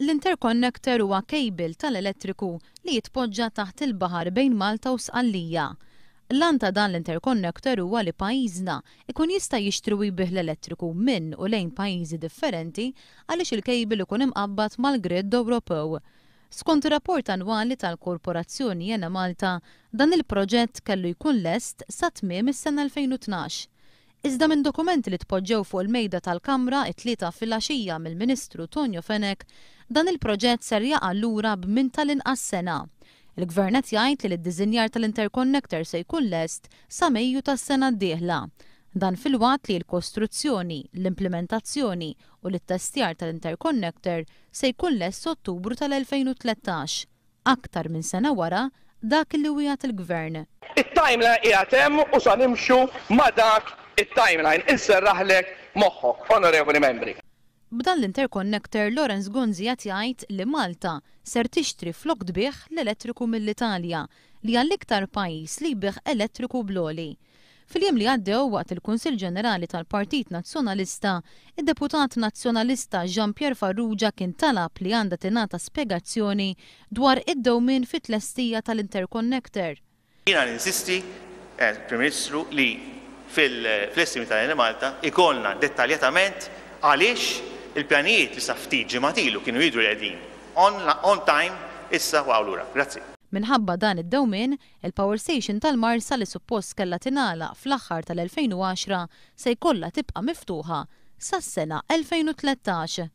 L-interconnector huwa cable tal-elettriku li jitpoġġa taħt il-baħar bejn Malta u Sqallija. L-għan ta' dan l-interconnector huwa li pajjiżna ikun jista' jixtri u jbigħ l-elettriku minn u lejn pajjiżi differenti għaliex il-cable ikun imqabbad mal-grid Ewropew. Skont ir-rapport annwali tal-Korporazzjoni Enemalta, dan il-proġett kellu jkun lest sa tmiem is-sena 2012. Iżda minn dokumenti li tpoġġew fuq il-mejda tal-Kamra it-Tlieta filgħaxija mill-Ministru Tonio Fenech, dan il-proġett ser jaqa' lura b'minn tal-inqas sena. Il-Gvern qed jgħid li l-iddiżinjar tal-interconnector se jkun lest sa Mejju tas-sena d-dieħla. Dan filwaqt li l-kostruzzjoni, l-implimentazzjoni u l-ittestjar tal-interconnector se jkun lest Ottubru tal-2013, aktar minn sena wara dak li wiegħed il-Gvern. It-timeline qiegħed hemm u sa nimxu ma' dak it-timeline. Inserraħlek moħħok, Onorevoli Membri. B'dan l-interconnector Lawrence Gonzi qed jgħid li Malta ser tixtri flok tbigħ l-elettriku mill-Italja li hija l-iktar pajjiż li jbigħ elettriku bl-għoli. Fil-jiem li għaddew waqt il-Kunsill Ġenerali tal-Partit Nazzjonalista, id-Deputat Nazzjonalista Jean Pierre Farrugia kien talab li għandha tingħata spjegazzjoni dwar id-dewmien fit-tlestija tal-interconnector. Jiena ninsisti, Prim Ministru, li fl-estimi tal-Enemalta ikollna dettaljatament għaliex il-pjanijiet li sa ftit ġimgħat ilu kienu jidhru li qegħdin on, on time issa waqgħu lura. Grazzi. Minħabba dan id-dewmien, il-power station tal-Marsa li suppost kellha tingħalaq fl-aħħar tal-2010 se jkollha tibqa' miftuħa sas-sena 2013.